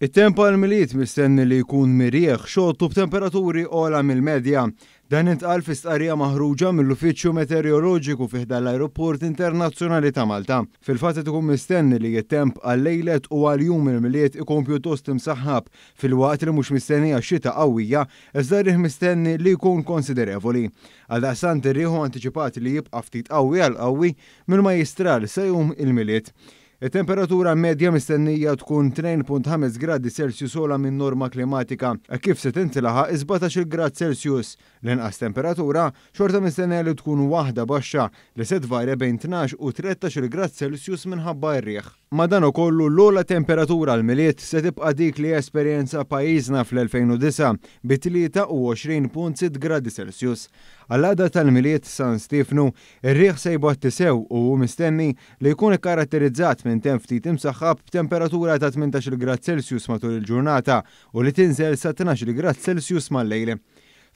It-temp għall-Milied mistenni li jkun mirieħ, xott u b'temperaturi ogħla mill-medja. Dan intqal fi stqarrija maħruġa mill-Uffiċċju Meteoroloġiku fi ħdan l-Ajruport Internazzjonali ta' Malta. Fil-fatt qed ikun mistenni li t-temp għal lejlet u għal jum il-Milied ikun pjuttost imsaħħab filwaqt li mhux mistennija xita qawwija iżda r-riħ mistenni li jkun konsiderevoli. Għaldaqstant ir-riħ hu antiċipat li jibqa' ftit qawwi għal qawwi mill-Majjistral sa jum il-Milied. It-temperatura medja mistennija tkun 2.5 gradi Celsius ogħla min-norma klimatika, hekk kif se tintlaħaq is-17-il grad Celsius. L-inqas temperatura xorta mistennija li tkun waħda baxxa li se tvarja bejn 12 u 13-il grad Celsius minħabba r-riħ. Madankollu, l-ogħla temperatura għall-Milied se tibqa' dik li esperjenza pajjiżna fl-2009 bi 23.6 gradi Celsius. Għall-għada tal-Milied, San Stiefnu, Ir-riħ se jbatti sew u hu mistenni li jkun ikkaratterizzat minn temp ftit imsaħħab b'temperatura ta' 18-il grad Celsius matul il-ġurnata u li tinżel sa 12-il grad Celsius mal-lejl.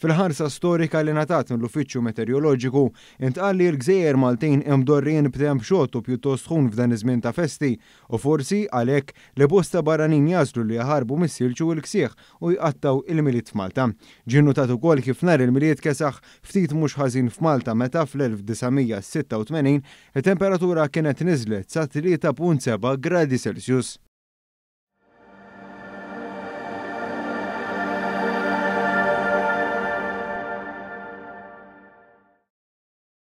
Fil-ħarsa storika li ngħatat mill-Uffiċċju Meteoroloġiku, intqal li l-gżejjer Maltin imdorrijin b'temp xott u pjuttost sħun f'dan iż-żmien ta' festi u forsi għalhekk li bosta barranin jagħżlu li jaħarbu mis-silġ u l-ksieħ u jqattgħu il-Milied f'Malta. Ġie nnutat ukoll kif nhar il-Milied kesaħ ftit mhux ħażin f'Malta meta fl-1986 it-temperatura kienet niżlet sa 3.7 gradi Celsius.